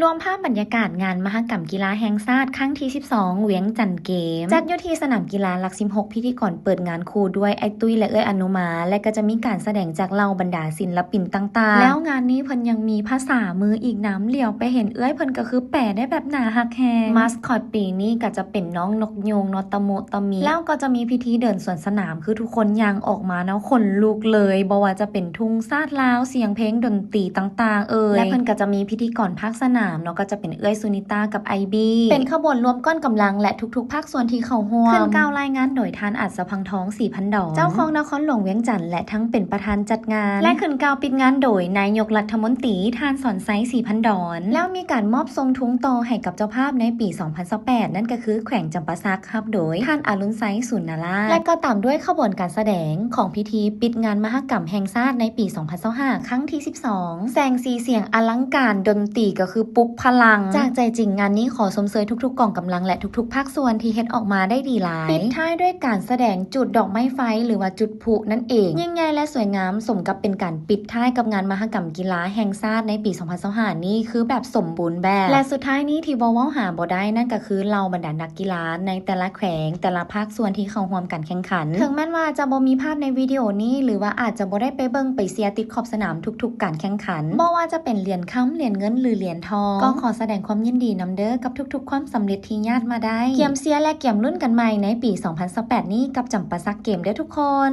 ລວມພາບບັນຍາກາດງານມະຫະກຳກິລາແຫ່ງຊາດຄັ້ງທີສິບສອງ ວຽງຈັນເກມ ຈັດຢູ່ທີ່ສະໜາມກິລາຫຼັກສິບຫົກ ພິທີກອນເປີດງານຄູ່ດ້ວຍອ້າຍຕຸ້ຍ ແລະ ເອື້ອຍອະນຸມາ ແລະ ກໍຈະມີການສະແດງຈາກເຫຼົ່າບັນດາສິນລະປິນຕ່າງໆ ແລ້ວງານນີ້ເພິ່ນຍັງມີພາສາມືອີກນຳ ຫຼຽວໄປເຫັນເອື້ອຍເພິ່ນກໍຄືແປໄດ້ແບບໜ້າຮັກແຮງ. ມາສຄອດປີນີ້ກໍຈະເປັນນ້ອງນົກຍູງເນາະ ຕະມຸຕະມິ ແລ້ວກໍຈະມີພິທີເດີນສວນສະໜາມ ຄືທຸກຄົນຍ່າງອອກມາເນາະ ຂົນລຸກເລີຍ ບໍ່ວ່າຈະເປັນທຸງຊາດລາວ ສຽງເພງ ດົນຕີຕ່າງໆເອີຍ ແລະ ເພິ່ນກໍຈະມີພິທີກອນພາກສະໜາມເນາະ ກໍຈະເປັນເອື້ອຍສຸນິຕາກັບອ້າຍບີ ເປັນຂະບວນລວມກ້ອນກຳລັງ ແລະ ທຸກໆພາກສ່ວນທີ່ເຂົ້າຮ່ວມ ຂຶ້ນກ່າວລາຍງານໂດຍທ່ານອັດສະພັງທອງ ສີພັນດອນ ເຈົ້າຄອງນະຄອນຫຼວງວຽງຈັນ ແລະ ທັງເປັນປະທານຈັດງານ ແລະ ຂຶ້ນກ່າວປິດງານໂດຍນາຍົກລັດຖະມົນຕີ ທ່ານ ສອນໄຊ ສີພັນດອນ ແລ້ວມີການມອບສົ່ງທຸງຕໍ່ໃຫ້ກັບເຈົ້າພາບໃນປີສອງພັນຊາວແປດ ນັ້ນກໍຄືແຂວງຈຳປາສັກ ຮັບໂດຍທ່ານ ອະລຸນໄຊ ສູນນາລາດ ແລະ ກໍຕາມດ້ວຍຂະບວນການສະແດງຂອງພິທີປິດງານມະຫະກຳແຫ່ງຊາດໃນປີສອງພັນຊາວຫ້າ ຄັ້ງທີສິບສອງ ແສງສີສຽງອະລັງການ ດົນຕີກໍຄືປຸກພະລັງ ຈາກໃຈຈິງງານນີ້ຂໍຊົມເຊີຍທຸກໆກອງກຳລັງ ແລະ ທຸກໆພາກສ່ວນທີ່ເຮັດອອກມາໄດ້ດີຫຼາຍ ປິດທ້າຍດ້ວຍການສະແດງຈູດດອກໄມ້ໄຟ ຫຼືວ່າຈູດ ຜຸນັ້ນເອງ ຍິ່ງໃຫຍ່ ແລະ ສວຍງາມ ສົມກັບເປັນການປິດທ້າຍກັບງານມະຫະກຳກິລາແຫ່ງຊາດໃນປີສອງພັນຊາວຫ້ານີ້ ຄືແບບສົມບູນແບບ ແລະ ສຸດທ້າຍນີ້ທີ່ບໍ່ເວົ້າຫາບໍ່ໄດ້ ນັ້ນກໍຄືເຫຼົ່າບັນດານັກກິລາໃນແຕ່ລະແຂວງ ແຕ່ລະພາກສ່ວນທີ່ເຂົ້າຮ່ວມການແຂ່ງຂັນ ເຖິງແມ່ນວ່າຈະບໍ່ມີພາບໃນວິດີໂອນີ້ ຫຼືວ່າອາດຈະບໍ່ໄດ້ໄປເບິ່ງໄປເຊຍຕິດຂອບສະໜາມທຸກໆການແຂ່ງຂັນ ບໍ່ວ່າຈະເປັນຫຼຽນຄຳ ຫຼຽນເງິນ ຫຼື ຫຼຽນທອງ ກໍຂໍສະແດງຄວາມຍິນດີນຳເດີ ກັບທຸກໆຄວາມສຳເລັດທີ່ຍາດມາໄດ້ ກຽມເຊຍ ແລະ ກຽມລຸ້ນກັນໃໝ່ໃນປີສອງພັນຊາວແປດນີ້ກັບຈຳປາສັກເກມເດີທຸກຄົນ.